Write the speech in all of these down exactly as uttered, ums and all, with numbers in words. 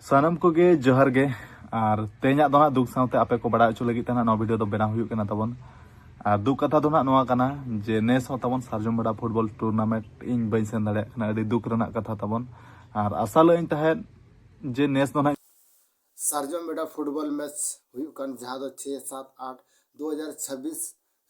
ᱥᱟᱱᱟᱢ ᱠᱚᱜᱮ ᱡᱚᱦᱟᱨ ᱜᱮ᱾ ᱟᱨ ᱛᱮᱦᱮᱧᱟᱜ ᱫᱚ ᱱᱟᱜ ᱫᱩᱠ ᱥᱟᱶᱛᱮ ᱟᱯᱮ ᱠᱚ ᱵᱟᱲᱟᱭ ᱦᱚᱪᱚ ᱞᱟᱹᱜᱤᱫ ᱛᱮ ᱱᱟᱜ ᱱᱚᱣᱟ ᱵᱷᱤᱰᱤᱭᱳ ᱫᱚ ᱵᱮᱱᱟᱣ ᱦᱩᱭᱩᱜ ᱠᱟᱱᱟ ᱛᱟᱵᱚᱱ᱾ ᱟᱨ ᱫᱩᱠ ᱠᱟᱛᱷᱟ ᱫᱚ ᱱᱟᱜ ᱱᱚᱣᱟ ᱠᱟᱱᱟ ᱡᱮ ᱱᱮᱥ ᱦᱚᱸ ᱛᱟᱵᱚᱱ ᱥᱟᱨᱡᱚᱢ ᱵᱮᱰᱟ ᱯᱷᱩᱴᱵᱚᱞ ᱴᱩᱨᱱᱟᱢᱮᱱᱴ ᱤᱧ ᱵᱟᱹᱧ ᱥᱮᱱ ᱫᱟᱲᱮᱭᱟᱜ ᱠᱟᱱᱟ᱾ ᱟᱹᱰᱤ ᱫᱩᱠ ᱨᱮᱱᱟᱜ ᱠᱟᱛᱷᱟ ᱛᱟᱵᱚᱱ᱾ ᱟᱨ ᱟᱥᱟ ᱞᱟᱹᱜ ᱟᱹᱧ ᱛᱟᱦᱮᱸᱫ ᱡᱮ ᱱᱮᱥ ᱫᱚ ᱱᱟᱜ ᱥᱟᱨᱡᱚᱢ ᱵᱮᱰᱟ ᱯᱷᱩᱴᱵᱚᱞ ᱢᱮᱪ ᱦᱩᱭᱩᱜ ᱠᱟᱱ, ᱡᱟᱦᱟᱸ ᱫᱚ ᱪᱷᱮ ᱥᱟᱛ ᱟᱴ ᱫᱩ ᱦᱟᱡᱟᱨ ᱪᱷᱟᱵᱵᱤᱥ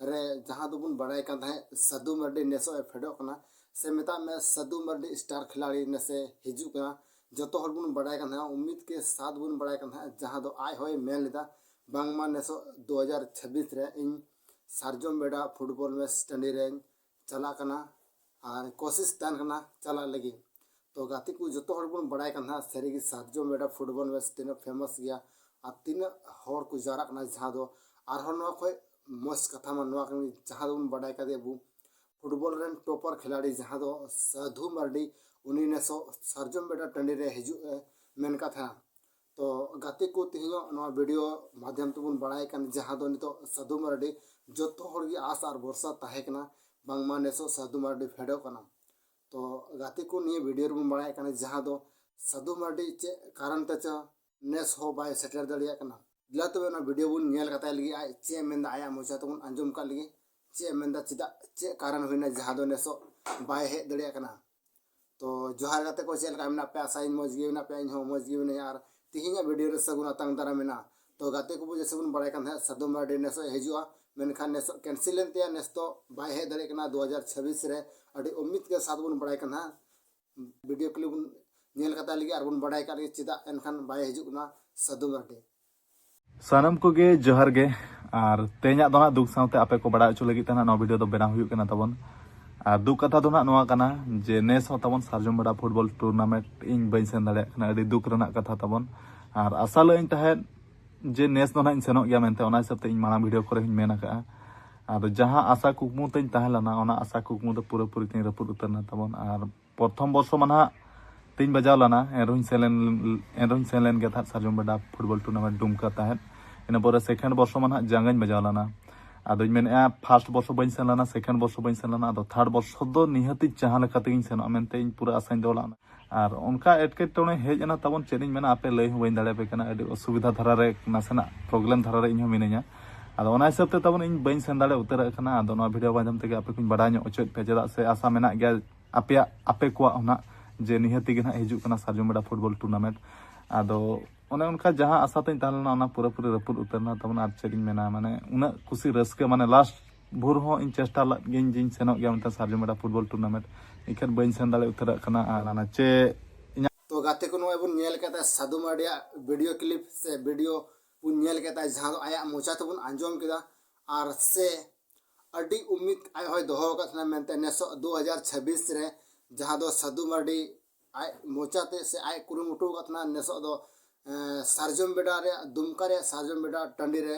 ᱨᱮ, ᱡᱟᱦᱟᱸ ᱫᱚᱵᱚᱱ ᱵᱟᱲᱟᱭ ᱠᱟᱱ ᱛᱟᱦᱮᱸᱫ ᱥᱟᱹᱫᱷᱩ ᱢᱟᱨᱰᱤ ᱱᱮᱥᱚᱜ ᱮ ᱯᱷᱮᱰᱚᱜ ᱠᱟᱱᱟ, ᱥᱮ ᱢᱮᱛᱟᱜ ᱢᱮ ᱥᱟᱹᱫᱷᱩ ᱢᱟᱨᱰᱤ ᱥᱴᱟᱨ ᱠᱷᱤᱞᱟᱲᱤ ᱱᱮᱥᱮ ᱦᱤᱡᱩᱜ ᱠᱟᱱᱟ᱾ ᱡᱚᱛᱚ ᱦᱚᱲ ᱵᱚᱱ ᱵᱟᱲᱟᱭ ᱠᱟᱱ ᱛᱟᱦᱮᱸᱫ, ᱩᱢᱤᱫ ᱠᱮ ᱥᱟᱛ ᱵᱚᱱ ᱵᱟᱲᱟᱭ ᱠᱟᱱ ᱛᱟᱦᱮᱸᱫ, ᱡᱟᱦᱟᱸ ᱫᱚ ᱟᱡ ᱦᱚᱸᱭ ᱢᱮᱱ ᱞᱮᱫᱟ ᱵᱟᱝᱢᱟ ᱱᱮᱥᱚᱜ ᱫᱩ ᱦᱟᱡᱟᱨ ᱪᱷᱟᱵᱵᱤᱥ ᱨᱮ ᱤᱧ ᱥᱟᱨᱡᱚᱢ ᱵᱮᱰᱟ ᱯᱷᱩᱴᱵᱚᱞ ᱢᱮᱪ ᱴᱟᱺᱰᱤ ᱨᱮᱧ ᱪᱟᱞᱟᱜ ᱠᱟᱱᱟ ᱟᱨ ᱠᱳᱥᱤᱥ ᱛᱟᱦᱮᱱ ᱠᱟᱱᱟ ᱪᱟᱞᱟᱜ ᱞᱟᱹᱜᱤᱫ᱾ ᱛᱚ ᱜᱟᱛᱮ ᱠᱚ, ᱡᱚᱛᱚ ᱦᱚᱲ ᱵᱚᱱ ᱵᱟᱲᱟᱭ ᱠᱟᱱ ᱛᱟᱦᱮᱸᱫ ᱥᱟᱹᱨᱤᱜᱮ ᱥᱟᱨᱡᱚᱢ ᱵᱮᱰᱟ ᱯᱷᱩᱴᱵᱚᱞ ᱢᱮᱪ ᱛᱤᱱᱟᱹᱜ ᱯᱷᱮᱢᱟᱥ ᱜᱮᱭᱟ ᱟᱨ ᱛᱤᱱᱟᱹᱜ ᱦᱚᱲ ᱠᱚ ᱡᱟᱣᱨᱟᱜ ᱠᱟᱱᱟ, ᱡᱟᱦᱟᱸ ᱫᱚ ᱟᱨᱦᱚᱸ ᱱᱚᱣᱟ ᱠᱷᱚᱡ ᱢᱚᱡᱽ ᱠᱟᱛᱷᱟ ᱢᱟ ᱱᱚᱣᱟ ᱠᱟᱱ ᱜᱮ, ᱡᱟᱦᱟᱸ ᱫᱚᱵᱚᱱ ᱵᱟᱰᱟᱭ ᱠᱟᱫᱮ ᱟᱵᱚ ᱯᱷᱩᱴᱵᱚᱞ ᱨᱮᱱ ᱴᱚᱯᱟᱨ ᱠᱷᱤᱞᱟᱲᱤ, ᱡᱟᱦᱟᱸ ᱫᱚ ᱥᱟᱹᱫᱷᱩ ᱢᱟᱨᱰᱤ, ᱩᱱᱤ ᱱᱮᱥᱚᱜ ᱥᱟᱨᱡᱚᱢ ᱵᱮᱰᱟ ᱴᱟᱺᱰᱤ ᱨᱮ ᱦᱤᱡᱩᱜ ᱮ ᱢᱮᱱ ᱠᱟᱫ ᱛᱟᱦᱮᱸᱱᱟ᱾ ᱛᱚ ᱜᱟᱛᱮ ᱠᱚ, ᱛᱮᱦᱮᱧᱚᱜ ᱱᱚᱣᱟ ᱵᱷᱤᱰᱤᱭᱳ ᱢᱟᱫᱽᱫᱷᱚᱢ ᱛᱮᱵᱚᱱ ᱵᱟᱲᱟᱭ ᱠᱟᱱ, ᱡᱟᱦᱟᱸ ᱫᱚ ᱱᱤᱛᱚᱜ ᱥᱟᱹᱫᱷᱩ ᱢᱟᱨᱰᱤ ᱡᱚᱛᱚ ᱦᱚᱲ ᱜᱮ ᱟᱥ ᱟᱨ ᱵᱷᱚᱨᱥᱟ ᱛᱟᱦᱮᱸ ᱠᱟᱱᱟ ᱵᱟᱝᱢᱟ ᱱᱮᱥᱚᱜ ᱥᱟᱹᱫᱷᱩ ᱢᱟᱨᱰᱤ ᱯᱷᱮᱰᱚᱜ ᱠᱟᱱᱟ᱾ ᱛᱚ ᱜᱟᱛᱮ ᱠᱚ, ᱱᱤᱭᱟᱹ ᱵᱷᱤᱰᱤᱭᱳ ᱨᱮᱵᱚᱱ ᱵᱟᱲᱟᱭ ᱠᱟᱱᱟ, ᱡᱟᱦᱟᱸ ᱫᱚ ᱥᱟᱹᱫᱷᱩ ᱢᱟᱨᱰᱤ ᱪᱮᱫ ᱠᱟᱨᱚᱱ ᱛᱮ ᱪᱚ ᱱᱮᱥ ᱦᱚᱸ ᱵᱟᱭ ᱥᱮᱴᱮᱨ ᱫᱟᱲᱮᱭᱟᱜ ᱠᱟᱱᱟ᱾ ᱫᱮᱞᱟ ᱛᱚᱵᱮ ᱚᱱᱟ ᱵᱷᱤᱰᱤᱭᱳ ᱵᱚᱱ ᱧᱮᱞ ᱠᱟᱛᱟᱭ ᱞᱟᱹᱜᱤᱫ, ᱟᱡ ᱪᱮᱫ ᱮ ᱢᱮᱱᱫᱟ, ᱟᱭᱟᱜ ᱢᱚᱪᱟ ᱛᱮᱵᱚᱱ ᱟᱸᱡᱚᱢ ᱠᱟᱜ ᱞᱟᱹᱜᱤᱫ᱾ ᱪᱮᱫ ᱮ ᱢᱮᱱᱫᱟ, ᱪᱮᱫᱟᱜ, ᱪᱮᱫ ᱠᱟᱨᱚᱱ ᱦᱩᱭᱱᱟ ᱡᱟᱦᱟᱸ ᱫᱚ ᱱᱮᱥᱚᱜ ᱵᱟᱭ ᱦᱮᱡ ᱫᱟᱲᱮᱭᱟᱜ ᱠᱟᱱᱟ? ᱛᱚ ᱡᱚᱦᱟᱨ ᱜᱟᱛᱮ ᱠᱚ, ᱪᱮᱫ ᱞᱮᱠᱟ ᱢᱮᱱᱟᱜ ᱯᱮᱭᱟ? ᱟᱥᱟᱭᱟᱹᱧ ᱢᱚᱡᱽ ᱜᱮ ᱢᱮᱱᱟᱜ ᱯᱮᱭᱟ, ᱤᱧ ᱦᱚᱸ ᱢᱚᱡᱽ ᱜᱮ ᱢᱮᱱᱟᱹᱧᱟ᱾ ᱟᱨ ᱛᱮᱦᱮᱧᱟᱜ ᱵᱷᱤᱰᱤᱭᱳ ᱨᱮ ᱥᱟᱹᱜᱩᱱ ᱟᱛᱟᱝ ᱫᱟᱨᱟᱢ ᱢᱮᱱᱟᱜᱼᱟ᱾ ᱛᱚ ᱜᱟᱛᱮ ᱠᱚᱵᱚ, ᱡᱮᱥᱮ ᱵᱚᱱ ᱵᱟᱲᱟᱭ ᱠᱟᱱ ᱛᱟᱦᱮᱸᱫ ᱥᱟᱹᱫᱷᱩ ᱢᱟᱨᱰᱤ ᱱᱮᱥᱚᱜ ᱮ ᱦᱤᱡᱩᱜᱼᱟ, ᱢᱮᱱᱠᱷᱟᱱ ᱱᱮᱥᱚᱜ ᱠᱮᱱᱥᱮᱞ ᱮᱱ ᱛᱟᱭᱟ, ᱱᱮᱥ ᱫᱚ ᱵᱟᱭ ᱦᱮᱡ ᱫᱟᱲᱮᱭᱟᱜ ᱠᱟᱱᱟ᱾ ᱫᱩ ᱦᱟᱡᱟᱨ ᱪᱷᱟᱵᱵᱤᱥ ᱨᱮ ᱟᱹᱰᱤ ᱩᱢᱤᱫ ᱠᱮ ᱥᱟᱛ ᱵᱚᱱ ᱵᱟᱲᱟᱭ ᱠᱟᱱ ᱛᱟᱦᱮᱸᱫ᱾ ᱵᱷᱤᱰᱤᱭᱳ ᱠᱞᱤᱯ ᱵᱚᱱ ᱧᱮᱞ ᱠᱟᱛᱟ ᱞᱟᱹᱜᱤᱫ ᱟᱨ ᱵᱚᱱ ᱵᱟᱲᱟᱭ ᱠᱟᱜ ᱞᱟᱹᱜᱤᱫ ᱪᱮᱫᱟᱜ ᱮᱱᱠᱷᱟᱱ ᱵᱟᱭ ᱦᱤᱡᱩᱜ ᱠᱟᱱᱟ ᱥᱟᱹᱫᱷᱩ ᱢᱟᱨᱰᱤ᱾ ᱥᱟᱱᱟᱢ ᱠᱚᱜᱮ ᱡᱚᱦᱟᱨ ᱜᱮ᱾ ᱟᱨ ᱛᱮᱦᱮᱧᱟᱜ ᱫᱚ ᱱᱟᱜ ᱫᱩᱠ ᱥᱟᱶᱛᱮ ᱟᱯᱮ ᱠᱚ ᱵᱟᱲᱟᱭ ᱦᱚᱪᱚ ᱞᱟᱹᱜᱤᱫ ᱛᱮ ᱱᱟᱜ ᱱᱚᱣᱟ ᱵᱷᱤᱰᱤᱭᱳ ᱫᱚ ᱵᱮᱱᱟᱣ ᱦᱩᱭᱩᱜ ᱠᱟᱱᱟ ᱛᱟᱵᱚᱱ᱾ ᱟᱨ ᱫᱩᱠ ᱠᱟᱛᱷᱟ ᱫᱚ ᱱᱟᱜ ᱱᱚᱣᱟ ᱠᱟᱱᱟ ᱡᱮ ᱱᱮᱥ ᱦᱚᱸ ᱛᱟᱵᱚᱱ ᱥᱟᱨᱡᱚᱢ ᱵᱮᱰᱟ ᱯᱷᱩᱴᱵᱚᱞ ᱴᱩᱨᱱᱟᱢᱮᱱᱴ ᱤᱧ ᱵᱟᱹᱧ ᱥᱮᱱ ᱫᱟᱲᱮᱭᱟᱜ ᱠᱟᱱᱟ᱾ ᱟᱹᱰᱤ ᱫᱩᱠ ᱨᱮᱱᱟᱜ ᱠᱟᱛᱷᱟ ᱛᱟᱵᱚᱱ᱾ ᱟᱨ ᱟᱥᱟ ᱞᱟᱹᱜ ᱟᱹᱧ ᱛᱟᱦᱮᱸᱫ ᱡᱮ ᱱᱮᱥ ᱫᱚ ᱱᱟᱜ ᱤᱧ ᱥᱮᱱᱚᱜ ᱜᱮᱭᱟ ᱢᱮᱱᱛᱮ, ᱚᱱᱟ ᱦᱤᱥᱟᱹᱵ ᱛᱮ ᱤᱧ ᱢᱟᱲᱟᱝ ᱵᱷᱤᱰᱤᱭᱳ ᱠᱚᱨᱮ ᱦᱚᱸᱧ ᱢᱮᱱ ᱟᱠᱟᱜᱼᱟ᱾ ᱟᱫᱚ ᱡᱟᱦᱟᱸ ᱟᱥᱟ ᱠᱩᱠᱢᱩ ᱛᱤᱧ ᱛᱟᱦᱮᱸ ᱞᱮᱱᱟ, ᱚᱱᱟ ᱟᱥᱟ ᱠᱩᱠᱢᱩ ᱫᱚ ᱯᱩᱨᱟᱹᱯᱩᱨᱤ ᱛᱤᱧ ᱨᱟᱹᱯᱩᱫ ᱩᱛᱟᱹᱨ ᱮᱱᱟ ᱛᱟᱵᱚᱱ᱾ ᱟᱨ ᱯᱨᱚᱛᱷᱚᱢ ᱵᱚᱨᱥᱚ ᱢᱟ ᱱᱟᱦᱟᱜ ᱛᱤᱧ ᱵᱟᱡᱟᱣ ᱞᱮᱱᱟ, ᱮᱱ ᱨᱮᱦᱚᱸᱧ ᱥᱮᱱ ᱞᱮᱱ, ᱮᱱ ᱨᱮᱦᱚᱸᱧ ᱥᱮᱱ ᱞᱮᱱ ᱜᱮ ᱛᱟᱦᱮᱸᱫ ᱥᱟᱨᱡᱚᱢ ᱵᱮᱰᱟ ᱯᱷᱩᱴᱵᱚᱞ ᱴᱩᱨᱱᱟᱢᱮᱱᱴ ᱰᱩᱢᱠᱟ ᱛᱟᱦᱮᱸᱫ᱾ ᱤᱱᱟᱹ ᱯᱚᱨᱮ ᱥᱮᱠᱮᱱᱰ ᱵᱚᱨᱥᱚ ᱢᱟ ᱱᱟᱦᱟᱜ ᱡᱟᱸᱜᱟᱧ ᱵᱟᱡᱟᱣ ᱞᱮᱱᱟ᱾ ᱟᱫᱚᱧ ᱢᱮᱱᱮᱫᱼᱟ, ᱯᱷᱟᱥᱴ ᱵᱚᱨᱥᱚ ᱵᱟᱹᱧ ᱥᱮᱱ ᱞᱮᱱᱟ, ᱥᱮᱠᱮᱱᱰ ᱵᱚᱨᱥᱚ ᱵᱟᱹᱧ ᱥᱮᱱ ᱞᱮᱱᱟ, ᱟᱫᱚ ᱛᱷᱟᱨᱰ ᱵᱚᱨᱥᱚ ᱫᱚ ᱱᱤᱦᱟᱹᱛᱤ ᱡᱟᱦᱟᱸ ᱞᱮᱠᱟ ᱛᱮᱜᱤᱧ ᱥᱮᱱᱚᱜᱼᱟ ᱢᱮᱱᱛᱮ ᱤᱧ ᱯᱩᱨᱟᱹ ᱟᱥᱟᱧ ᱫᱚᱦᱚ ᱞᱮᱫᱼᱟ᱾ ᱟᱨ ᱚᱱᱠᱟ ᱮᱴᱠᱮᱴᱚᱬᱮ ᱦᱮᱡ ᱮᱱᱟ ᱛᱟᱵᱚᱱ, ᱪᱮᱫ ᱤᱧ ᱢᱮᱱᱟ, ᱟᱯᱮ ᱞᱟᱹᱭ ᱦᱚᱸ ᱵᱟᱹᱧ ᱫᱟᱲᱮᱭᱟᱯᱮ ᱠᱟᱱᱟ, ᱟᱹᱰᱤ ᱚᱥᱩᱵᱤᱫᱷᱟ ᱫᱷᱟᱨᱟ ᱨᱮ, ᱱᱟᱥᱮᱱᱟᱜ ᱯᱨᱚᱵᱞᱮᱢ ᱫᱷᱟᱨᱟ ᱨᱮ ᱤᱧ ᱦᱚᱸ ᱢᱤᱱᱟᱹᱧᱟ᱾ ᱟᱫᱚ ᱚᱱᱟ ᱦᱤᱥᱟᱹᱵ ᱛᱮ ᱛᱟᱵᱚᱱ ᱤᱧ ᱵᱟᱹᱧ ᱥᱮᱱ ᱫᱟᱲᱮ ᱩᱛᱟᱹᱨᱚᱜ ᱠᱟᱱᱟ᱾ ᱟᱫᱚ ᱱᱚᱣᱟ ᱵᱷᱤᱰᱤᱭᱳ ᱢᱟᱫᱽᱫᱷᱚᱢ ᱛᱮᱜᱮ ᱟᱯᱮ ᱠᱚᱧ ᱵᱟᱰᱟᱭ ᱧᱚᱜ ᱦᱚᱪᱚᱭᱮᱫ ᱯᱮᱭᱟ, ᱪᱮᱫᱟᱜ ᱥᱮ ᱟᱥᱟ ᱢᱮᱱᱟᱜ ᱜᱮᱭᱟ ᱟᱯᱮᱭᱟᱜ, ᱟᱯᱮ ᱠᱚᱣᱟᱜ ᱦᱚᱸ ᱱᱟᱜ, ᱡᱮ ᱱᱤᱦᱟᱹᱛᱤ ᱜᱮ ᱱᱟᱜ ᱦᱤᱡᱩᱜ ᱠᱟᱱᱟ ᱥᱟᱨᱡᱚᱢ ᱵᱮᱰᱟ ᱯᱷᱩᱴᱵᱚᱞ ᱴᱩᱨᱱᱟᱢᱮᱱᱴ᱾ ᱟᱫᱚ ᱚᱱᱮ ᱚᱱᱠᱟ ᱡᱟᱦᱟᱸ ᱟᱥᱟ ᱛᱤᱧ ᱛᱟᱦᱮᱸ ᱞᱮᱱᱟ, ᱚᱱᱟ ᱯᱩᱨᱟᱹᱯᱩᱨᱤ ᱨᱟᱹᱯᱩᱫ ᱩᱛᱟᱹᱨ ᱮᱱᱟ ᱛᱟᱵᱚᱱ᱾ ᱟᱨ ᱪᱮᱫ ᱤᱧ ᱢᱮᱱᱟ, ᱢᱟᱱᱮ ᱩᱱᱟᱹᱜ ᱠᱩᱥᱤ ᱨᱟᱹᱥᱠᱟᱹ, ᱢᱟᱱᱮ ᱞᱟᱥᱴ ᱵᱷᱳᱨ ᱦᱚᱸ ᱤᱧ ᱪᱮᱥᱴᱟ ᱞᱮᱫ ᱜᱤᱭᱟᱹᱧ ᱡᱮᱧ ᱥᱮᱱᱚᱜ ᱜᱮᱭᱟ ᱢᱮᱱᱛᱮ ᱥᱟᱨᱡᱚᱢ ᱵᱮᱰᱟ ᱯᱷᱩᱴᱵᱚᱞ ᱴᱩᱨᱱᱟᱢᱮᱱᱴ, ᱮᱱᱠᱷᱟᱱ ᱵᱟᱹᱧ ᱥᱮᱱ ᱫᱟᱲᱮ ᱩᱛᱟᱹᱨᱚᱜ ᱠᱟᱱᱟ᱾ ᱟᱨ ᱚᱱᱟ ᱪᱮ ᱤᱧᱟᱹᱜ ᱛᱚ ᱜᱟᱛᱮ ᱠᱚ, ᱱᱚᱜᱼᱚᱭ ᱵᱚᱱ ᱧᱮᱞ ᱠᱮᱫᱟ ᱥᱟᱹᱫᱷᱩ ᱢᱟᱨᱰᱤᱭᱟᱜ ᱵᱷᱤᱰᱤᱭᱳ ᱠᱞᱤᱯ ᱥᱮ ᱵᱷᱤᱰᱤᱭᱳ ᱵᱚᱱ ᱧᱮᱞ ᱠᱮᱫᱟ, ᱡᱟᱦᱟᱸ ᱫᱚ ᱟᱭᱟᱜ ᱢᱚᱪᱟ ᱛᱮᱵᱚᱱ ᱟᱸᱡᱚᱢ ᱠᱮᱫᱟ᱾ ᱟᱨ ᱥᱮ ᱟᱹᱰᱤ ᱩᱢᱤᱫ ᱟᱡ ᱦᱚᱸᱭ ᱫᱚᱦᱚ ᱟᱠᱟᱫ ᱛᱟᱦᱮᱱᱟ ᱢᱮᱱᱛᱮ ᱱᱮᱥᱚᱜ ᱫᱩ ᱦᱟᱡᱟᱨ ᱪᱷᱟᱵᱵᱤᱥ ᱨᱮ, ᱡᱟᱦᱟᱸ ᱫᱚ ᱥᱟᱹᱫᱷᱩ ᱢᱟᱨᱰᱤ ᱟᱡ ᱢᱚᱪᱟᱛᱮ ᱥᱮ ᱟᱡ ᱠᱩᱨᱩᱢᱩᱴᱩ ᱟᱠᱟᱫ ᱛᱟᱦᱮᱱᱟ, ᱱᱮᱥᱚᱜ ᱫᱚ ᱮᱸ, ᱥᱟᱨᱡᱚᱢ ᱵᱮᱰᱟ ᱨᱮᱭᱟᱜ, ᱫᱩᱢᱠᱟ ᱨᱮᱭᱟᱜ ᱥᱟᱨᱡᱚᱢ ᱵᱮᱰᱟ ᱴᱟᱺᱰᱤ ᱨᱮ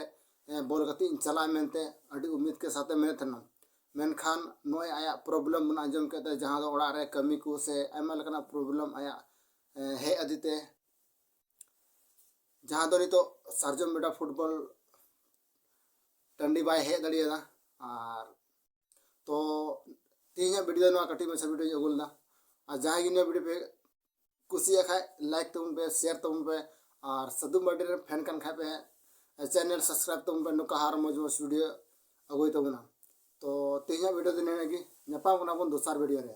ᱮᱸ, ᱵᱚᱞ ᱜᱟᱛᱮᱜ ᱤᱧ ᱪᱟᱞᱟᱜᱼᱟ ᱢᱮᱱᱛᱮ ᱟᱹᱰᱤ ᱩᱢᱤᱫ ᱠᱮ ᱥᱟᱛᱮ ᱢᱮᱱᱮᱫ ᱛᱟᱦᱮᱱᱟ᱾ ᱢᱮᱱᱠᱷᱟᱱ ᱱᱚᱜᱼᱚᱭ ᱟᱭᱟᱜ ᱯᱨᱚᱵᱞᱮᱢ ᱵᱚᱱ ᱟᱸᱡᱚᱢ ᱠᱮᱫ ᱛᱟᱭᱟ, ᱡᱟᱦᱟᱸ ᱫᱚ ᱚᱲᱟᱜ ᱨᱮ ᱠᱟᱹᱢᱤ ᱠᱚ ᱥᱮ ᱟᱭᱢᱟ ᱞᱮᱠᱟᱱᱟᱜ ᱯᱨᱚᱵᱞᱮᱢ ᱟᱭᱟᱜ ᱮᱸ, ᱦᱮᱡ ᱟᱫᱮ ᱛᱮ, ᱡᱟᱦᱟᱸ ᱫᱚ ᱱᱤᱛᱚᱜ ᱥᱟᱨᱡᱚᱢ ᱵᱮᱰᱟ ᱯᱷᱩᱴᱵᱚᱞ ᱴᱟᱺᱰᱤ ᱵᱟᱭ ᱦᱮᱡ ᱫᱟᱲᱮᱭᱟᱫᱟ᱾ ᱟᱨ ᱛᱚ ᱛᱮᱦᱮᱧᱟᱜ ᱵᱷᱤᱰᱤᱭᱳ ᱱᱚᱣᱟ ᱠᱟᱹᱴᱤᱡ ᱢᱟᱪᱷᱟ ᱵᱷᱤᱰᱤᱭᱳᱧ ᱟᱹᱜᱩ ᱞᱮᱫᱟ᱾ ᱟᱨ ᱡᱟᱦᱟᱸᱭ ᱜᱮ ᱱᱤᱭᱟᱹ ᱵᱷᱤᱰᱤᱭᱳ ᱯᱮ ᱠᱩᱥᱤᱭᱟᱜ ᱠᱷᱟᱡ ᱞᱟᱭᱤᱠ ᱛᱟᱵᱚᱱ ᱯᱮ, ᱥᱮᱭᱟᱨ ᱛᱟᱵᱚᱱ ᱯᱮ, ᱟᱨ ᱥᱟᱹᱫᱷᱩ ᱢᱟᱨᱰᱤ ᱨᱮᱱ ᱯᱷᱮᱱ ᱠᱟᱱ ᱠᱷᱟᱡ ᱯᱮ ᱪᱮᱱᱮᱞ ᱥᱟᱵᱥᱠᱨᱟᱭᱤᱵ ᱛᱟᱵᱚᱱ ᱯᱮ, ᱱᱚᱝᱠᱟ ᱟᱨ ᱢᱚᱡᱽ ᱢᱚᱡᱽ ᱵᱷᱤᱰᱤᱭᱳ ᱟᱹᱜᱩᱭ ᱛᱟᱵᱚᱱᱟ᱾ ᱛᱚ ᱛᱮᱦᱮᱧᱟᱜ ᱵᱷᱤᱰᱤᱭᱳ ᱫᱚ ᱱᱤᱱᱟᱹᱜ ᱜᱮ, ᱧᱟᱯᱟᱢ ᱠᱟᱱᱟ ᱵᱚᱱ ᱫᱚᱥᱟᱨ ᱵᱷᱤᱰᱤᱭᱳ ᱨᱮ᱾